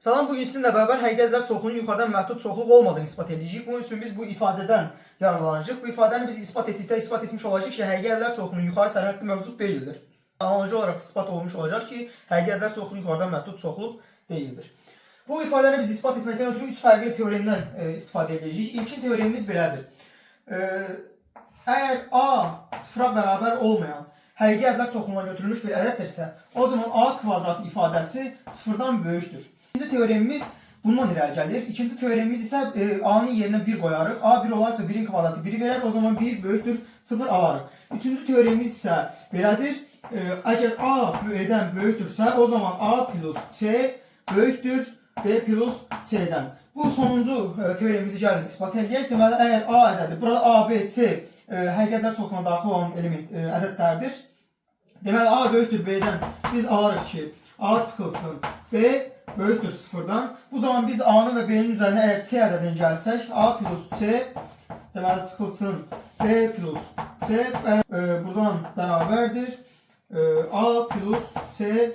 Salam, bugün sizinlə bərabər həqiqi ədədlər çoxluğunun yuxarıdan məhdud çoxluq olmadığını isbat edəcəyik. Bunun üçün biz bu ifadədən yararlanacağıq. Bu ifadəni biz isbat etdikdə isbat etmiş olacağıq ki, həqiqi ədədlər çoxluğunun yuxarı sərhəddi mövcud deyildir. Analoji olaraq isbat olunmuş olacaq ki, həqiqi ədədlər çoxluğu yuxarıdan məhdud çoxluq deyildir. Bu ifadəni biz isbat etməkdən ötürü üç fərqli teoremdən istifadə edəcəyik. İlkin teoremimiz belədir. Əgər A sıfıra bərabər olmayan həqiqi ədədlər çoxluğuna götürülmüş bir ədəddirsə, o zaman A kvadratı ifadəsi sıfırdan böyükdür. İkinci teoremimiz bundan irəli gəlir. İkinci teoremimiz isə A-nın yerinə 1 qoyarıq. A 1 olarsa 1-in kvadratı 1-i verər. O zaman 1 böyükdür 0 alarıq. Üçüncü teoremimiz isə belədir. Əgər A B-dən böyükdürsə, o zaman A plus C böyükdür B plus C-dən. Bu sonuncu teoremimizi gəlin isbat edək. Deməli, əgər A ədədi, burada A, B, C həqiqi ədədlər çoxluğuna daxil olan element ədədlərdir. Deməli, A böyükdür B-dən biz alarıq ki, A çıxılsın B böyükdür sıfırdan. Bu zaman biz A-nın və B-nin üzərinə əgər C ədədini gəlsək, A plus C deməli çıxılsın B plus C və buradan bərabərdir. A plus C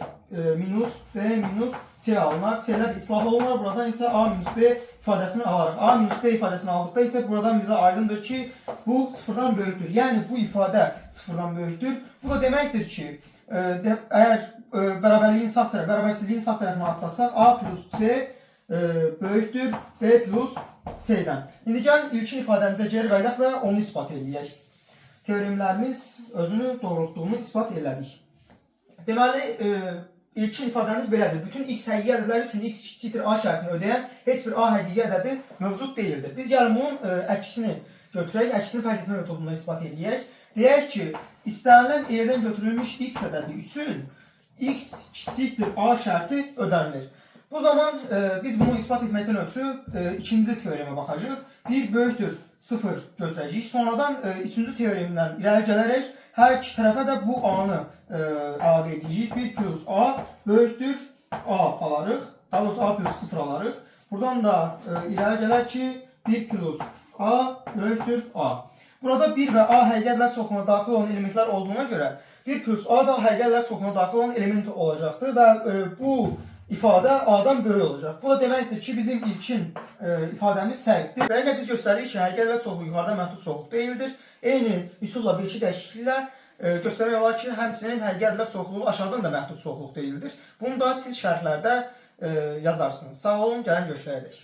minus B minus C alınar. C-lər islah olunar. Buradan isə A minus B ifadəsini alarıq. A minus B ifadəsini aldıqda isə buradan bizə aydındır ki, bu sıfırdan böyükdür. Yəni bu ifadə sıfırdan böyükdür. Bu da deməkdir ki, əgər bərabərliyin sağ tərəfi, bərabərsizliyin sağ tərəfinə atlasaq, A plus C böyükdür B plus C-dən. İndi gəlin ilkin ifadəmizə geri qayıdaq və onu isbat eləyək. Teoremlərimiz özünü doğrultduğunu isbat elədik. Deməli, ilkin ifadəmiz belədir. Bütün x həqiqi ədədləri üçün x kiçikdir a şərtini ödəyən heç bir a həqiqi ədədi mövcud deyildir. Biz gəlin bunun əksini götürək, əksini fərz etmə metodundan isbat eləyək. Deyək ki, istənilən yerdən götürülmüş x ədədi üçün x kiçikdir a şərti ödənilir. Bu zaman biz bunu isbat etməkdən ötürü ikinci teoremə baxacağıq. 1 böyükdür 0 götürəcəyik. Sonradan üçüncü teoremdən irəli gələrək hər iki tərəfə də bu a-nı əlavə edəcəyik. 1 plus a böyükdür a alarıq. Daha doğrusu a plus 0 alarıq. Buradan da irəli gələr ki, 1 plus a böyükdür a. Burada 1 və a həqiqi ədədlər çoxluğuna daxil olan elementlər olduğuna görə 1 plus a da həqiqi ədədlər çoxluğuna daxil olan element olacaqdır və bu ifadə a-dan böyük olacaq. Bu da deməkdir ki, bizim ilkin ifadəmiz səhvdir. Beləliklə biz göstərdik ki, həqiqi ədədlər çoxluğu yuxarıdan məhdud çoxluq deyildir. Eyni üsulla bir iki dəyişikliklə göstərmək olar ki, həmçinin həqiqi ədədlər çoxluğu aşağıdan da məhdud çoxluq deyildir. Bunu da siz şərhlərdə yazarsınız. Sağ olun, gəlin görüşlərə dək.